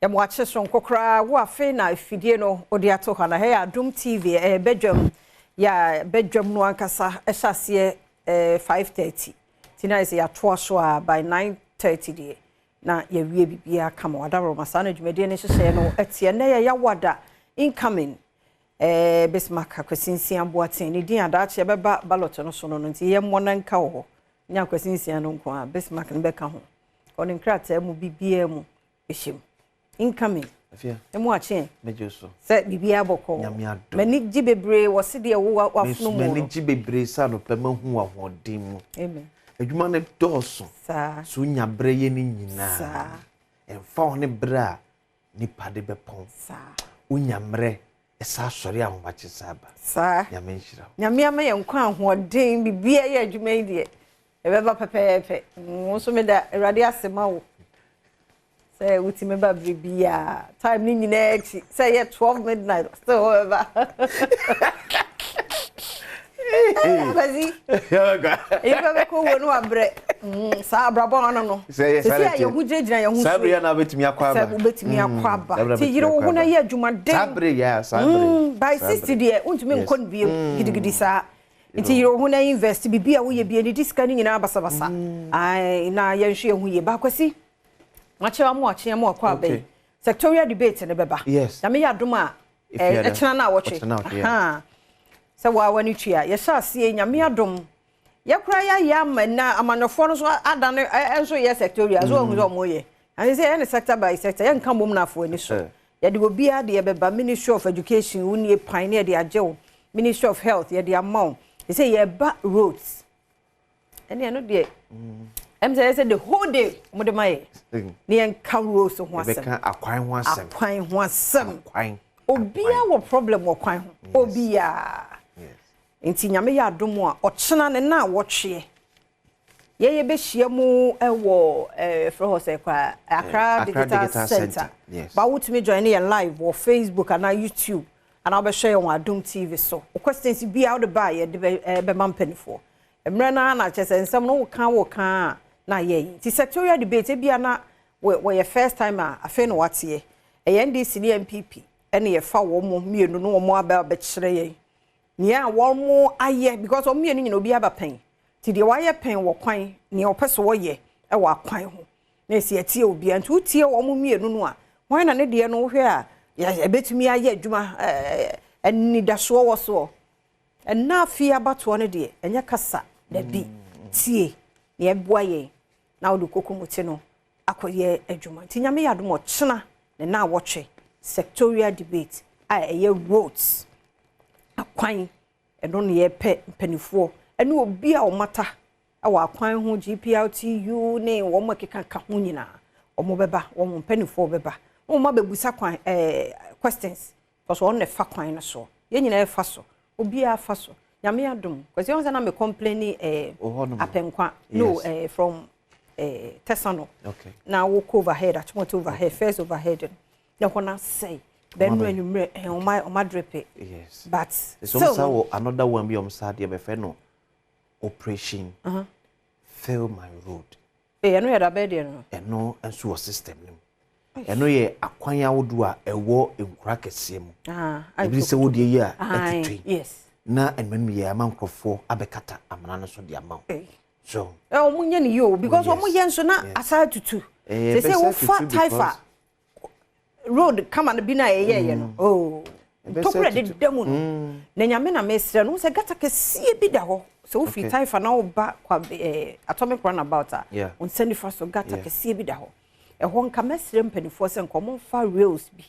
Yɛma wakye soronko koraa wo afei na afidie no wode ato hɔ na ha yɛ Adom TV ɛyɛ badwam yɛ badwam no ankasa ɛhyɛ aseɛ 5:30 nti na yɛ sɛ yɛatoa so a by 9:30 deɛ na yɛwie biribiara kama. Wadaworo saa na dwumadie no hyehyɛ no ɛteɛ. Nnɛ yɛ Yawoada. Incoming Bismarck Akwasi Nsia Boateng ne din adaakye ɛbɛba ballot no so no nti yɛmmɔ no nka wɔ hɔ nya Akwasi Nsia no nko a, Bismarck no bɛka ho. Ɔne nkrataa mu biribiara mu ɛhyɛ mu. Incoming, ɛmu akyeɛ sɛ biribiara bɔkɔɔ. M'ani gye bebree wɔ sedeɛ wo wafono mu. M'ani gye bebree sɛ anɔpɛ mahu ahoɔden mu. Adwuma no dɔɔso so nya berɛ yɛ no nyinaa ɛmfa wo ne berɛ a nipa de bɛpɔn wonya mmerɛ ɛsa asɔre ahomakye saa ba. Nyame nhyira. Nyame ama yɛn nkwa, ahoɔden, biribiara yɛ adwuma yi deɛ ɛbɛba pɛpɛɛpɛ. Wo nso meda Awurade ase ma wo sɛ wotumi ba biribiaa time ne nyinaa akyi sɛ ɛyɛ 12 midnight, still wɔbɛba. Kwasi, nipa bɛkɔ wuo no wabrɛ saa abrabɔ no sɛsi a yɛho gyinagyina yɛn ho. Saa bere yɛ na wobɛtumi akɔ aba. Sɛ wobɛtumi akɔ aba nti yere wo ho na yɛ adwumaden. Saa bere yɛ, saa bere. By 60 deɛ wontumi nkɔ no bio gidigidi saa, nti yere wo ho na invest biribi a woyɛ bia ne di sika no nyinaa basabasa na yɛnhwɛ yɛn ho yie. Baakwasi, makyerɛ mo akyeɛ mo akɔ aba yi, sectorial debate ne bɛba. Na meyɛ adom a ɛkyena no a wɔtwe sɛ waa w'ani tua yɛhyɛ aseɛ. Nyame adom, yɛkora yɛayɛ ama na amanyɔfoɔ no nso adane nso yɛ sectorial so wɔhu sɛ ɔmo yɛ ane sɛ yɛne sector by sector, yɛnka mmom no afo ani so. Yɛde obiara de yɛbɛba. Ministry of Education, wo nie pan ne yɛde agye wo. Ministry of Health, yɛde ama wo. Sɛ yɛba roads ɛne ɛno deɛ sɛ yɛsɛ the whole day mo de ma yɛ ne yɛnka roads ho asɛm. Yɛbɛka akwan ho asɛm. Akwan ho asɛm. Akwan. Obiara wɔ problem wɔ kwan ho, obiara. Nti Nyame yɛ adom a, ɔkyena ne na wɔtweɛ yɛyɛ bɛhyia mu wɔ frɛ hɔ sɛ koraa Accra Digital Center. Ba wotumi join yɛn live wɔ Facebook anaa YouTube anaa wobɛhwɛ yɛn wɔ Adom TV so. Wo questions biara wode ba a, yɛde bɛma mpanimfoɔ mmerɛ no ara na kyerɛ sɛ nsɛm no woka woka a na ayɛ yi. Nti sectorial debate ebia na wɔyɛ first time a afei na wateɛ, ɛyɛ NDC ne NPP ɛne yɛfa wɔn mo mmienu no wɔn aba abɛkyerɛ yɛn nea wɔn mo ayɛ, because wɔn mmienu nyina obi aba pɛn, nti deɛ wayɛ pɛn wɔ kwan, nea ɔpɛ so wɔyɛ ɛwɔ akwan ho na esi ɛtie obiara. Nti wotie wɔn mmienu no a, wɔn na ne deɛ no wohwɛ a ɛbɛtumi ayɛ adwuma, ɛnidasoɔ wɔ soɔ. Ɛna afei abatoɔ no deɛ ɛnyɛ kasa dabi, tie nea ɛboa yɛn na wode kokomoti no akɔyɛ adwuma. Nti Nyame yɛ adom, ɔkyena ne na awɔtwe sectorial debate a ɛyɛ roads, akwan, ɛno ne yɛpɛ mpanimfoɔ ɛne obi a ɔmata ɛwɔ akwan ho, GPRTU ne wɔn a keka ka ho nyinaa, wɔn bɛba, wɔn mpanimfoɔ bɛba, wɔn ma bɛbusa kwan questions, because wɔn na ɛfa kwan no so, yɛn nyinaa ɛfa so, obiara fa so. Nyame adom, kwasi wɔn sɛ na me complain Apɛnkwa no from Tesano na wokɔ overhead, Achimota overhead, first overhead no na hɔ na sɛe bɛnu anwummerɛ ɔma drip. But still no, wɔ another one bi ɔmo sa deɛ bɛfɛ no Operation Fill My Road. Ɛno yɛ dabɛ deɛ no. Ɛno nso wɔ system no mu. Ɛno yɛ akwan ahodoɔ a ɛwɔ nkura kɛseɛ mu. Ebi sɛ wodeɛ yi a ɛtutu yi na ɛnum yɛ ama nkurɔfoɔ abɛkata amena no so de ama wo so. Ɔmo nyɛ ne yie o, because ɔmo yɛ nso na asa tutu sɛ wofa Taifa road kama no bi na ɛyɛ yɛ no, oh, ntokura de da mu no na Nyame na mesrɛ no sɛ gutter kɛseɛ bi da hɔ sɛ wofiri Taifa na woba kwa Atomic Roundabout a, wo nsa nifa so, gutter kɛseɛ bi da hɔ. Ɛhɔ nka mɛsrɛ mpanimfoɔ sɛ nka ɔmomfa rails bi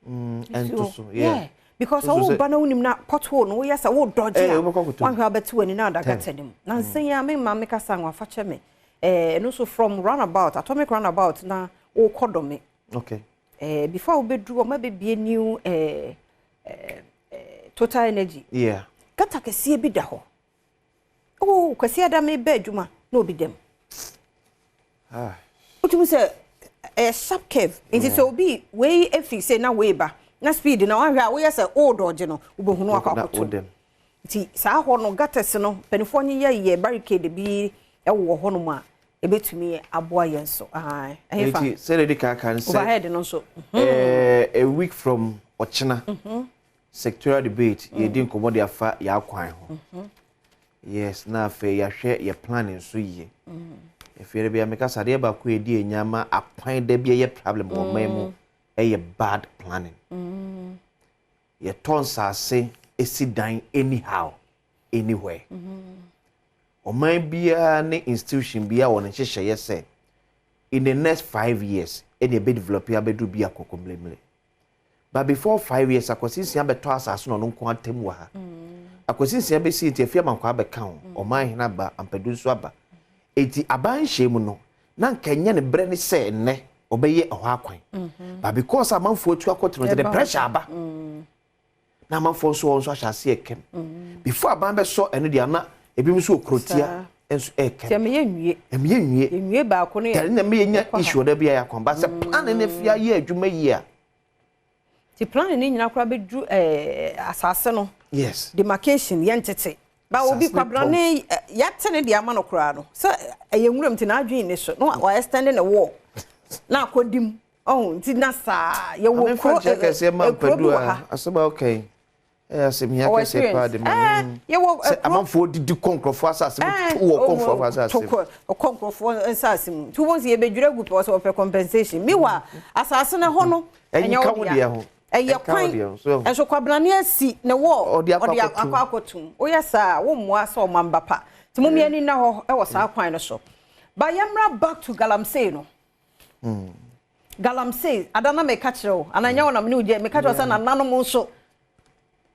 ɛnto so. Yeah, because ɔwo ba na wonim na pothole no woyɛ sɛ wo dodge a, wanhwɛ wabɛte w'ani na ada gutter no mu. Na nsɛn yi a me maame kasa ho afa kyɛ me, ɛno nso from roundabout, Atomic Roundabout na wokɔ Dɔme before wobɛduru ɔma bɛbie new Total Energy, gutter kɛseɛ bi da hɔ. Oh, kwasi ada me bɛ adwuma na obi dɛm wotumi sɛ ɛyɛ sharp curve, nti sɛ obi wei efi sɛ na wei ba na speed na wahwɛ a woyɛ sɛ o dodge no, wobɛhunu akɔ akɔto. Nti saa hɔ no gutters no, mpanimfoɔ no yɛ barricade bi ɛwɔ hɔnom a. Ebetumi aboa yɛn so. Ae. Ɛhefa? Eti sɛdeɛ di kan kan sɛ Overhead no nso. A week from ɔkyena, sectorial debate, yɛdi nkɔmmɔ de afa yɛ akwan ho. Yes, na afei yɛahwɛ yɛ plan nso yie. Afei bi a meka sɛ adeɛ baako a yɛdi anya ma akwan da bi ɛyɛ problem wɔ ɔman mu ɛyɛ bad planning. Yɛtɔ nsase esi dan anyhow, anywhere. Ɔman biara ne institution biara wɔ ne nhyehyɛeɛ sɛ in the next 5 years ɛna ɛbɛ develop abɛduru bi akɔkɔ mmerɛmmerɛ, but before 5 years, Akwasi Nsia bɛtɔ asase na ɔno nko atam wɔ ha. Akwasi Nsia bɛsi nti Afia Amankwa abɛka ho, ɔman hene aba, Ampadu nso aba. Eti aban hyɛ mu no na nka nyɛ ne berɛ ne sɛ nnɛ ɔbɛyɛ ɛhɔ akwan, but because amanfoɔ atu akɔtena nti the pressure aba na amanfoɔ nso wɔn nso ahyɛ aseɛ kɛm before aban bɛsɔ ɛno deɛ, ana ebi nso wɔ kurotia nso ɛɛkɛm. Nti ɛmɛ yɛ nwie. Ɛmɛ yɛ nwie. Yɛnwie baako no yɛ. Tɛne na ɛmɛ yɛ nya issue ɔda bi a yɛ akwan ba sɛ plan ne fi ayɛ adwuma yie a. Nti plan ne nyinaa koraa bɛduru asase no. Demarcation yɛn tete. Ba obi Asase ne kwabra ne yɛate ne deɛ ama no koraa no sɛ ɛyɛ nwuram, nti n'adwene ne so na wa extend ne wall na akɔdi mu ɔho, nti na saa yɛwɔ kuro kuro nkyɛn kɛseɛ ma kuro bi Mpadu wɔ a ha. Asɛm a ɔka yi ɛyɛ asɛm hia Ɔwɔ kɛseɛ paa de ma experience. Yɛwɔ sɛ kuro amanfoɔ didi kɔ nkurɔfoɔ asase mu, to wɔ kɔ nkurɔfoɔ asase mu. Ɔkɔ nkurɔfoɔ nsase mu, nti wɔn sɛ yɛbɛdwira gu pɛ, wɔsɛ wɔpɛ compensation. Meanwhile, asase no hɔ no Ɛnka ɛnyɛ wo wo deɛ dea. Ho. Ɛyɛ Ɛnka wo kwan deɛ ho, so. Ɛnso kwabrane asi ne wɔ Ɔde akɔ ɔde akɔtum. akɔ akɔtum. Woyɛ saa, wommoa sɛ ɔman ba pa, nti mo mmienu nna hɔ ɛwɔ saa kwan no so. Ba yɛmmra back to galamsey no. Galamsey ada na meka kyerɛ wo anaa nyɛ wo na mene wo gye meka kyerɛ wo sɛ nananom nso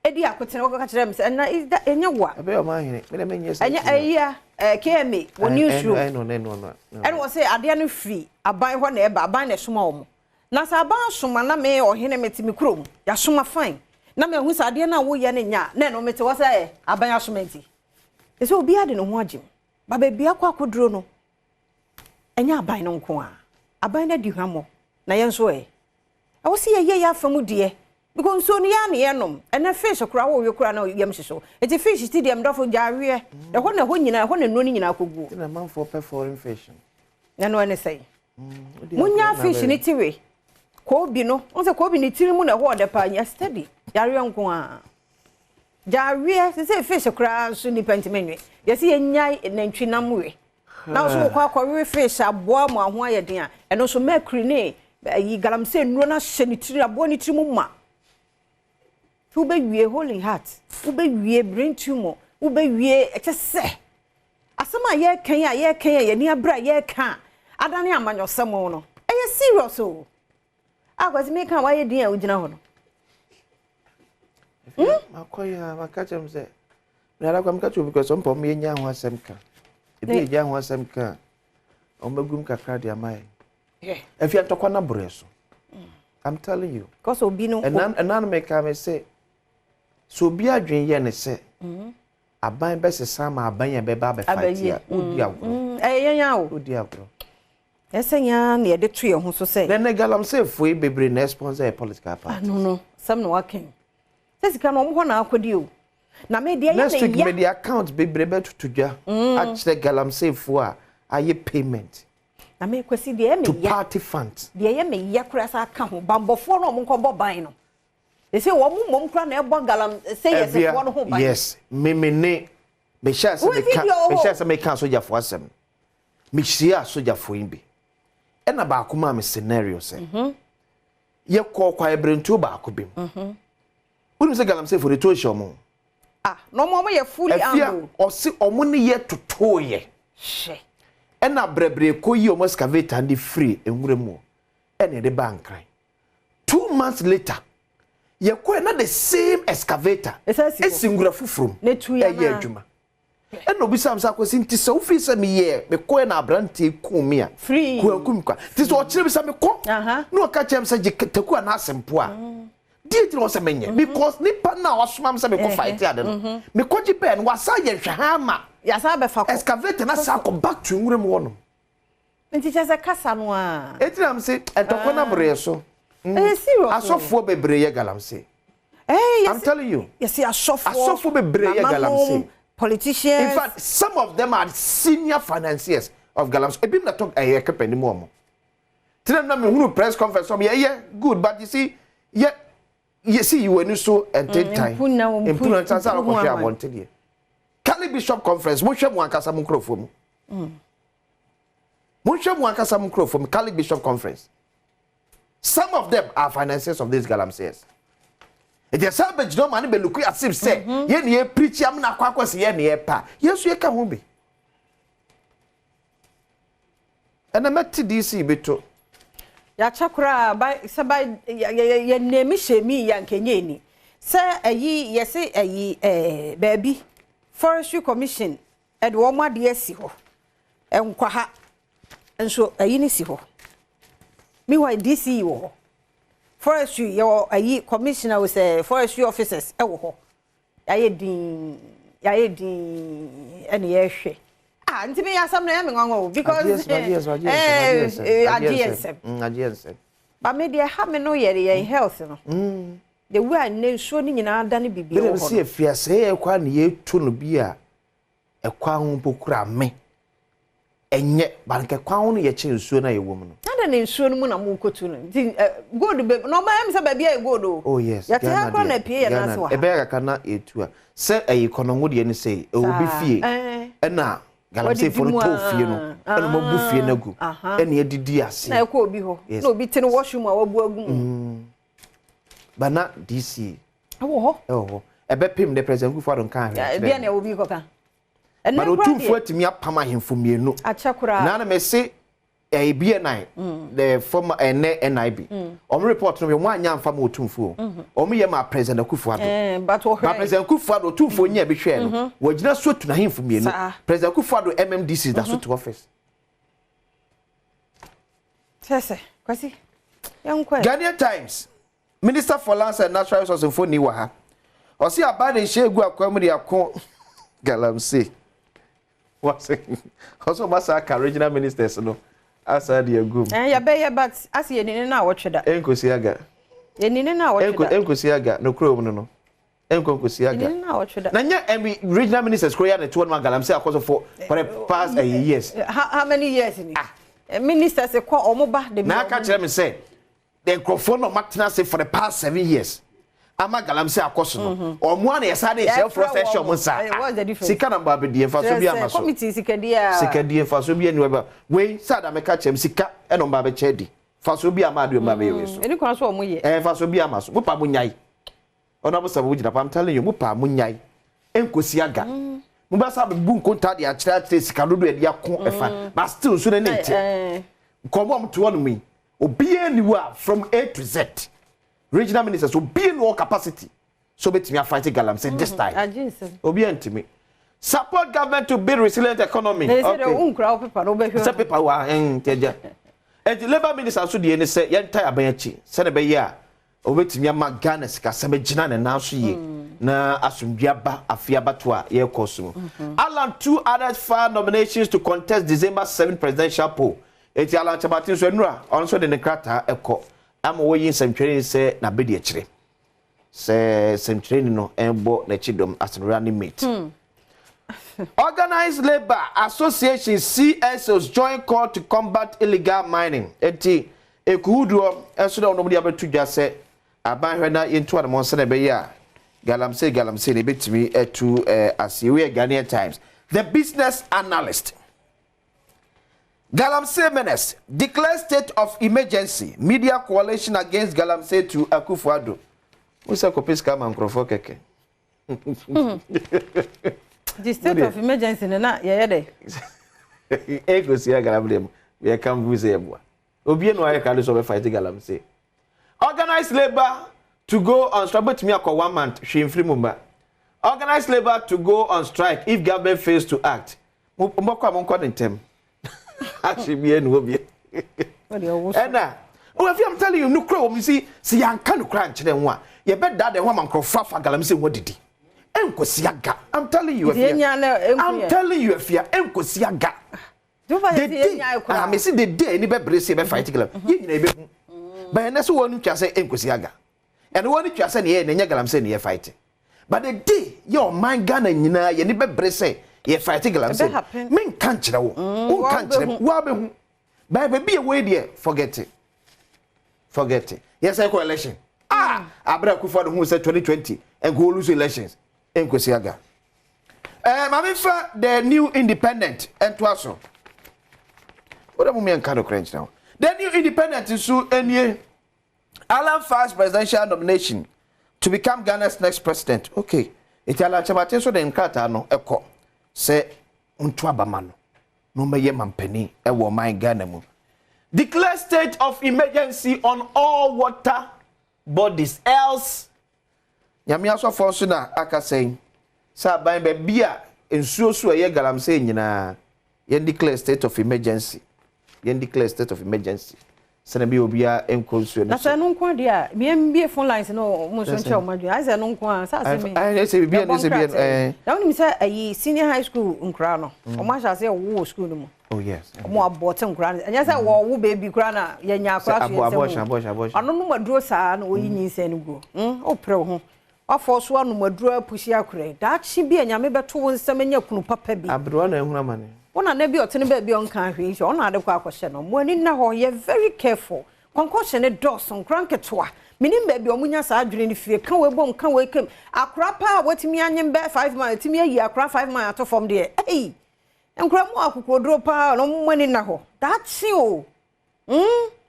ɛdi akotene, wɔkɔka kyerɛ me sɛ ɛna ɛnyɛ wo a. Ɛbɛyɛ ɔman hene mene menyɛ sɛ Ɛnyɛ ɛyia KMA wɔ newsroom. Ɛno ɛno ɛno. Ɛna wɔ sɛ adeɛ no firi aban hɔ na ɛba, aban na ɛsoma wɔn, na sɛ aban soma na me ɔhene me te me kurom, yɛasoma fine, na mehu sɛ adeɛ no a woyɛ no nya a, na ɛno mete hɔ sɛ aban asoma, nti ɛsɛ obiara de ne ho agye mu ba baabi akɔ akɔduro no. Ɛnyɛ aban no nko a, aban no adi hwammɔ na yɛn nso ɛwɔ sɛ yɛyɛ yɛ afa mu deɛ, because nsuo no yɛa ne yɛnom. Ɛnɛ fish koraa wɔwe koraa na yam hyehye wo, nti fish ti deɛ, mdɔfo gya aweɛ ɛhɔ na ɛhɔ nyinaa, ɛhɔ na nnuro no nyinaa kɔguo. Nti na amanfoɔ pɛ foreign fish no. Ɛno ɛne sɛn? Wode Munya adeɛ na fish bɛyɛ. ne tiwe koobi no n sɛ koobi ne tiri mu na ɛhɔ ɔdɛ paa, nyɛ steady yareɛ nko a gyaweɛ sɛ fish koraa nso nipa ntumi nwe. Yɛsɛ yɛnya nantwi nam we na nso wokɔ akɔwe fish aboa mu aho ayɛ den a, ɛno nso mercury ne ayi galamsey nnuro no ahyɛ ne tiri, aboa ne tiri mu ma nti wobɛwie hole in heart, wobɛwie brain tumor, wobɛwie. Ɛkyɛ sɛ asɛm a yɛreka yi a yɛreka yi a yɛni abere a yɛreka a adane amanyɔsɛm no, ɛyɛ serious o. Akwasi, meka a wayɛ din a wogyina hɔ no. Makɔ yi a maka kyerɛ m sɛ meara kwa meka kyerɛ obi kɔ sɛ ɔmpa ɔmo yɛnya ho asɛm ka, ebi yɛgya ho asɛm ka a, ɔmbɛgum kakra de ama yɛn. Afia, ntɔkwa no aborɛ so, I'm telling you. Because obi no ɛna no meka me sɛ obi adwene yɛ ne sɛ aban bɛsesa ama aban yɛ bɛba abɛfa ti a, wodi agorɔ. Ɛyɛ yɛn a o. Wodi agorɔ. Ɛsɛ yɛn a na yɛde to yɛn ho so sɛ na ɛnɛ galamseyfoɔ yi bebree na sponsor yɛ political party. Ano no sɛm na waka yi sɛ sika no ɔmo hɔ na akɔdi o, na me deɛ ɛyɛ Next me week ya. mede account bebree bɛtoto dwa akyerɛ galamseyfoɔ a ayɛ payment Na me Kwasi, deɛ ɛyɛ to me ya party funds. Deɛ ɛyɛ me ya koraa sɛ aka ho bambɔfoɔ no a ɔmo nkɔbɔ ban no, ɛsɛ wɔn mmom koraa na ɛbɔ galamsey yɛsɛfoɔ no ho ban. Yes, me ne mehyɛ sɛ Wo meka video wɔ hɔ. mehyɛ sɛ meka asogyafoɔ asɛm, mehyia asogyafoɔ yi bi ɛna baako maa me scenario sɛ yɛkɔɔ kwaeberentuo baako bi mu. Wonim sɛ galamseyfoɔ de to hyɛ ɔmo. Ah, na ɔmo yɛ fully Afia armed o. Ɔse ɔmo ne yɛ totooyɛ Hwɛ. ɛna brɛbrɛ kɔ yi ɔmo excavator de firi nwura mu ɛna yɛde ba Nkran. 2 months later, yɛkɔɛ na the same excavator Ɛsɛ si hɔ. esi nwura foforɔ mu Na etu yɛ ɛyɛ anaa? adwuma. Ɛna obi sam sɛ, Akwasi, nti sɛ wofiri sɛ meyɛ mekɔɛ na aberanteɛ kum me a Free. kuakum kwa nti sɛ ɔkyerɛ mi sɛ mekɔ na ɔka kyerɛ me sɛ gye taku anaa asɛmpo a, deɛ nti na wɔ sɛ menyɛ? Because nipa no a wasoma me sɛ mekɔ fight ade no, mekɔgye bɛɛ no, wasa yɛ nhwɛ ha ama Yasa abɛfa kɔ. Excavator na sa akɔ back to nwura mu hɔnom. Nti kyerɛ sɛ kasa no a Eti na m se ntɔkwa no aboro yɛ so. Ɛyɛ serious o. Asɔfoɔ bebree yɛ galamsey. I'm telling you. Yɛsi asɔfoɔ. Asɔfoɔ bebree yɛ nananom, galamsey. Politicians. In fact, some of them are senior financiers. of galamsey. Ebi na tɔ ɛyɛ kɛpɛ ne mu ɔmo tena na mehunu press conference ɔmo yɛyɛ good, but you see, yɛ yɛsi yi w'ani so ntentan. Mpuna. Mpuna nsa mpu ho akɔhwɛ ama. Abɔnten deɛ, Catholic Bishop Conference, mohwɛ mo ankasa mo nkurɔfoɔ mu, mohwɛ mo ankasa mo nkurɔfoɔ mu. Catholic Bishop Conference, some of them are financiers of these galamseyers. Nti ɛsan bɛgyina ɔma ne bɛ look as if sɛ yɛn ni yɛ preach amuna akɔ sɛ yɛn ni yɛ pa, yɛn nso yɛ ka ho bi. Ɛna mɛte DC bi to. Yɛakyɛ koraa ba sɛ ba yɛ nneɛmi hyɛ mi yɛ nkɛnyɛ ni sɛ ɛyi yɛse ɛyi baabi Forestry Commission ɛde wɔn adeɛ asi hɔ nkwa ha nso ɛyi ne si hɔ. Meanwhile, DC wɔ hɔ, forestry yɛwɔ ɛyi commissioner wɔ sɛ forestry officers ɛwɔ hɔ. Yɛayɛ din, yɛayɛ din, ɛna yɛrehwɛ. Ah, nti mi yɛ asɛm na yɛ mi nwanwa o, because agye yɛ nsɛm. Agye nsɛm. Ba me deɛ, ha me no yɛ yɛn health no, the way a ne nsuo no nyinaa da ne bibi bɛrɛ wɔ sɛ hɔ no. Efiase yɛ kɔ a na yɛtu no bi a ɛkwan ho mpo kura me ɛnyɛ banka kwan ho no, yɛkyɛ nsuo no a yɛwɔ mu no. Na ne nsuo no mu na mo kotu no, nti gold bɛ na ɔba yɛm sɛ baabi ayɛ gold o. Oh yes. Yɛte ha koraa na pie yɛ n'ase wɔ ha. Ɛbɛyɛ kakra na yɛtu a sɛ ɛyɛ kɔnɔngo deɛ no sɛ ɛwɔ bi fie ɛna galamseyfoɔ no tɔɔ fie no ɛna wɔn abu fie no agu ɛna yɛdidi ase. Na ɛkɔ obi hɔ na obi te no washroom a wabu agu mu. Bana DC ɛwɔ hɔ. Ɛwɔ hɔ, ɛbɛpem de President Akufo-Addo nka ahwɛ. Deɛ na ɛwɔ bi kɔka. But Otumfuo atumi apam ahemfo mmienu. Akyɛ koraa. Na mɛ se ɛyɛ BNI, the former ɛnɛ NIB, ɔmo report no wɔn anya nfa ma Otumfuo, ɔmo yɛ ma President Akufo-Addo. But wɔhwɛ. Ma President Akufo-Addo, Otumfuo nyɛ bi hwɛ no, wɔgyina so tu n'ahemfo mmienu. President Akufo-Addo MMDC da so to office. Sɛsɛ Kwasi, yɛn kɔ. Ghanaian Times, Minister for Lands and Natural Resources mfoni wɔ ha. Ɔsi aban de nhyɛ egu akwan mu de ako galamsey. Wɔsi ɔsɛ ɔmo asa aka regional ministers no asa de egu mu. Yɛbɛyɛ, but asi yɛ nini na awɔtwe da. Nkosi aga. Yɛ nini na awɔtwe da. Nkosi aga nokura mu no nkosi aga. Nini na awɔtwe da. Na nyɛ ɛmi regional ministers kuro ya na ɛte hɔ nom galamsey akɔ so for the past years. How many years ni? Ah, ministers kɔ, ɔmo ba de. Na aka kyerɛ mi sɛ the nkurɔfoɔ na ɔmo atena ase for the past 7 years ama galamsey akɔ so no, ɔmo a na yɛsa de nhyɛ forɔ sɛ ɛhyɛ ɔmo nsa sika na mbɔ abɛdie nfa so bi ama so. Committee sikadi a. Sikadie nfa so bi ani wɛba wei sɛ adameka kyɛm sika ɛna ɔmo abɛkyɛ di fa so bi ama adi ɔmo abɛyɛ wei so. Ɛni kwan so ɔmo yɛ. Ɛɛ, fa so bi ama so. Mo pa mo nyae, ɔno abo sɛ mo gyina pa. I'm telling you, mo pa mo nyae, nkosi aga mo bɛ sa bu nkonta de akyerɛ akyerɛ sika dodo yɛde ako ɛfa, but still nso ne ne nte nkɔmɔ a mo te hɔ nom yi, obiara ni hɔ a from A to Z regional ministers, obiara ni wɔ capacity so obetumi afight galamsey this time. Obiara ntumi. Support government to build resilient economy. Okay, nkura wo paper no wobɛhwɛ. Sɛ paper wa ntɛgya eti labour minister nso deɛ ne sɛ yɛntae aban akyi sɛde bɛyɛ a obetumi ama Ghana sikasɛm gyina ne nan so yie na asomdwe aba afe abato a yɛrekɔ so mu. Alan, two others file nominations to contest December 7 presidential poll. Eti Alan Kyerematen nso enura ɔno nso de ne krataa ɛkɔ ama wɔyi nsɛmtwerɛni sɛ n'abedi akyire sɛ nsɛmtwerɛni no ɛbɔ n'akyi dɔm as running mate. Organized Labour Association CSOs join call to combat illegal mining. Eti ekuhudoɔ ɛso na wɔn de abɛto dwa sɛ aban hwɛ na yɛntu anamɔ nsa na ɛbɛyɛ a galamsey galamsey na ebɛtumi ɛtu aseɛ. Wei yɛ Ghanaian Times. The Business Analyst. Galamsey menace, declare state of emergency. Media coalition against galamsey to Akufo-Addo. Musa kɔpɛ sika ama nkurɔfoɔ kɛkɛ. The state of emergency no na yɛyɛ dɛ. Ekosi galamsey mu yɛ kan bu sɛ yɛ boa. Obi enu ayɛ kade sɛ ɔbɛ fight galamsey. Organized labour to go on strike, betumi akɔ one month hwee nfiri mu mba. Organized labour to go on strike if government fails to act. Mo mbɔkɔ a mo nkɔ ne ntɛm. Ahye bi enu obi. Ɛna oh, if I'm telling you nukura wɔn si si yanka nukura nkyerɛ ho a yɛbɛ da de ho ama nkurɔfoɔ afa galamsey ho didi. Nkosi aga. I'm telling you, Afia. I'm telling you, Afia. Nkosi aga. The day, ah, me see the day ni bɛ bere se bɛ fight galamsey. Yɛ nyina ebe hu. But ɛnɛ so wɔn twa sɛ nkosi aga. Ɛna wɔn twa sɛ ne yɛ ne nyɛ galamsey ne yɛ fight. But the day yɛ ɔman Ghana nyinaa yɛ ni bɛ bere sɛ Yɛ fight galamsey. Menka nkyerɛ wo. Wonka nkyerɛ me. Woa bɛhu. Bɛɛ baabi a ɛwɔ yi deɛ forget it. Forget it. Yɛsɛ kɔ election. Ah! Abere Akufo-Addo hu sɛ 2020 nka wɔ lose elections. Nkosi aga. Eh, maame fa the new independent ntoa so. Wode mo mmiɛnka nokorɛ nkyerɛ ho. The new independent nso nie. Alan files presidential nomination to become Ghana's next president. Okay. Eti Alan Kyerematen nso de nkrataa no kɔ sɛ nto aba ma no na ɔmmɛyɛ mampanin wɔ ɔman Ghana mu. Declare state of emergency on all water bodies else. Nyame asɔfoɔ nso na aka sɛn sɛ aban baabi a nsuo so ɛyɛ galamsey nyinaa yɛn declare state of emergency yɛn declare state of emergency sɛnɛ bi obiara nkɔ nsuo no so. Na sɛ ɛno nko adeɛ a yɛn bie phone lines no mo nso nkyɛn wɔn adwene ayɛ sɛ ɛno nko a sɛ asɛm yi ɛyɛ sɛ bibi ɛne sɛ bi ɛɛ na wonim sɛ ayi senior high school nkura no wɔn ahyɛ ase ɛwɔ wɔ school no mu. Oh yes. Wɔn abɔte nkura no ɛnyɛ sɛ wɔwo baby kura na yɛnya akora so yɛn nsam. Ano nom aduro saa na wɔyi nyinsɛn no guo. Wopere wo ho. Wafɔ so anom aduro apusi akora yi. Daakye bi a Nyame bɛto wo nsam anya kunu papa bi. Aberewa na ehunu amane. Wo nana bi a ɔte ne baabi a ɔnka hwee nso ɔno ade kɔ akɔhyɛ no. Mo ani nna hɔ, yɛ very careful. Concoction no dɔɔso, nkora nketewa. Menim baabi a wɔnya saa adwene no firi. Ka wei bom, ka wei kam. Akora paa a watumi anyem bɛyɛ 5 months, atumi ayi akora 5 months ato fam deɛ, ei! Nkora mu akokoduro paa na wɔn ani nna hɔ. Daakye o!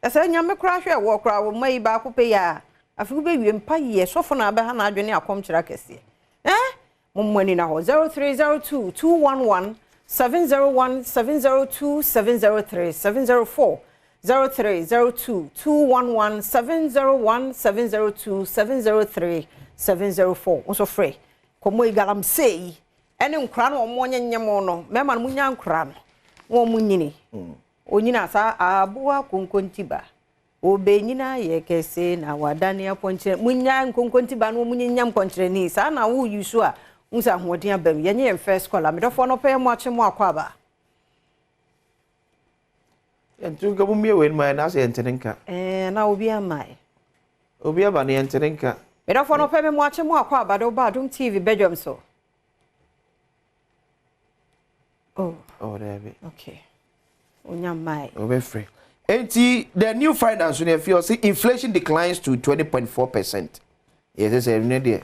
Ɛsɛ Nyame koraa hwɛ wɔ koraa wo mma yi baako pɛ yi a, afei wobɛwie mpa yɛ sɔfo na abɛha n'adwene akɔmkyerɛ akɛseɛ. Eh? Mo mo ani na hɔ. 0302 211 701 702 703 704 0302 211 701 702 703 704. Nso frɛ. Kɔmmɔ yi galamsey yi ɛne nkora no wɔn nyenyem no mmarima no munya nkora no wɔn mu nyini onyina saa aboa konkontiba obenyina yɛ kɛse na wadane apɔnkyerɛ munya nkonkontiba no wɔn nyenyam pɔnkyerɛni saa na woyi so a nsa ahoɔden aba mu. Yɛnyɛ yɛn first caller. Medɔfoɔ no pɛyɛ mo akye mo akɔ aba. Yɛntu nka mu mmie wei no ma yɛn ase yɛntene nka. Ɛɛ na obi ama yɛ. Obi aba no yɛntene nka. Medɔfoɔ no pɛ me mo akye mo akɔ aba de woba Adom TV badwam so. Oh. Oh, dabi. Okay. Onya mmae. Obɛfrɛ. Enti the new finance no yɛfi ɔse inflation declines to 20.4%. Yɛsɛ sɛ ɛno deɛ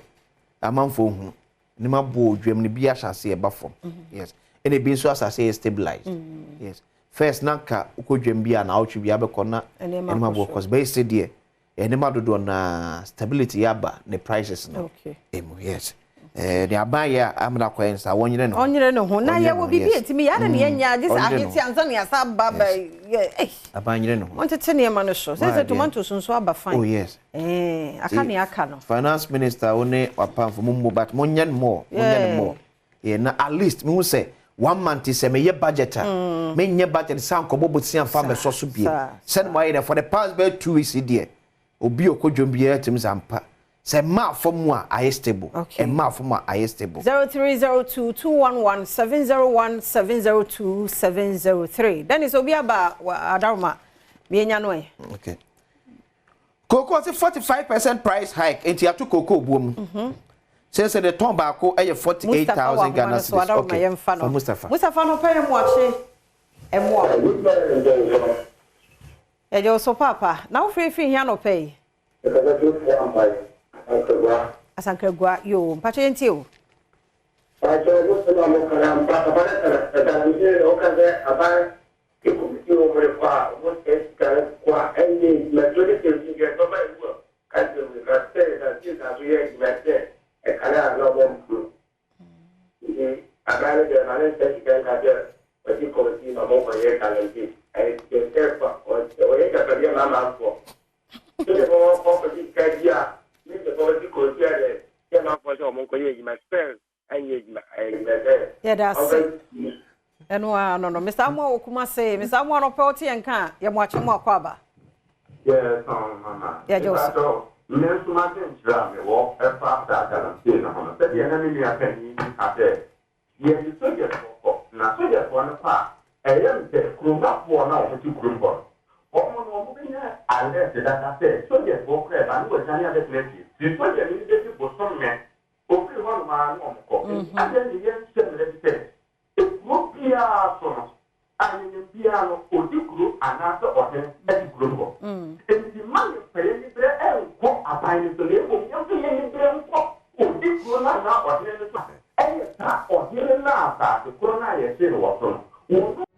amanfoɔ hu nneɛma bɔ odwam no bi ahyɛ ase ɛba fam. Yes. Ɛna ebi nso asase yɛ stabilized. Yes. First na nka wokɔ dwam bi a na awotwe bi abɛkɔ na nneɛma bɔ kɔs bɛyɛ sɛ deɛ nneɛma dodoɔ na stability yɛ aba ne prices no. Emu yes. Ne aban yɛ a amena kɔ yɛn nsa wɔnyere ne ho. Ɔnyere ne ho na yɛwɔ biribi etimi yɛ ada ne yɛnyɛ agye sɛ ahete ansa ne yasa ba ba yɛ eh. Aban nyere ne ho. Wɔntete nneɛma no so sɛ tomatoes nso aba fine. Oh yes. Aka ne aka no. Finance minister wo ne wapamfo mo mo but mo nyɛ no more, mo nyɛ no more. Yeah, na at least me hu sɛ one month sɛ meyɛ budget a menyɛ budget sɛ ankɔbɔ bosia mfa mɛsɔ so bie sɛne mo ayɛ dɛ for the past bɛyɛ 2 weeks deɛ obi a ɔkɔ dwom biara tumi sɛ ampa sɛ mmaa fam a ayɛ stable. Mmaa fam a ayɛ stable. 0302 211 701 702 703. Dennis, obi aba adaroma mienya no ɛ. Okay, cocoa sɛ 45% price hike nti ato cocoa buo mu sɛ de tɔn baako ɛyɛ 48,000 Ghana cedis. Okay, fa Mustapha. Mustapha no pɛ mu akye ɛmo a yɛgye wo so paapa na wofiri firi hia no pɛ yi. Asankragua yo mpatwa yɛntie o. Pàṣẹ mo sọ ma mo kàrà mpa papa ne kàrà ɛdàgbèsè na ɔka sɛ aban ekɔmiti wɔ mo de kɔ a mo sɛ sika no kɔ a ɛnyɛ adwuma 2017 deɛ ɛtɔba ewu a kasi mu ka sɛ ɛdase na so yɛ adwuma sɛ ɛkane a na ɔbɔ mpo nti aban no deɛ ma ne nsɛ sika nka sɛ ɔdi kɔmiti ma mo kɔ yɛ galamsey ɛyɛ sɛ fa ɔyɛ japadeɛ ma amanfoɔ sɛdeɛ wɔn kɔ kɔgye sika bi a ne sɛ kɔmiti kɔmiti a deɛ sɛ amanfoɔ sɛ ɔmo nkɔ yɛ adwuma spɛl ɛnyɛ adwuma ɛyɛ adwuma sɛ Yɛda ase. Ɛno a no Mr. Amoa wɔ Kumase. Mr. Amoa no pɛ wote yɛn ka a yɛmo akye mo akɔ aba. Yes, mama. Yɛgye wo so. Me nso ma nkyerɛ a mewɔ ɛfa saa galamsey no ho no, sɛdeɛ na me nua panin bi ka sɛ yɛde sogyafoɔ kɔ na sogyafoɔ no kɔ a, ɛyɛ m sɛ kuromafoɔ no a wɔte kurom hɔ no, wɔn no wɔn bɛnya alert dada sɛ sogyafoɔ kora ɛba ne wɔagya ne abɛtena fie nti sogya no bɛdi bosome ofiri hɔnom a na wɔn kɔ. Nti adeɛ ne yɛnhyɛ mmerɛ bi sɛ biara no, odi kuro anaasɛ ɔhene te kurom hɔ. Enti mma yɛmfa yɛn aniberɛ nkɔ aban no so, na mmom yɛmfa yɛn aniberɛ nkɔ odi kuro no anaa ɔhene no so a ɛyɛ saa ɔhene no a asase korɔ no a yɛhyee no wɔ so no, wɔn.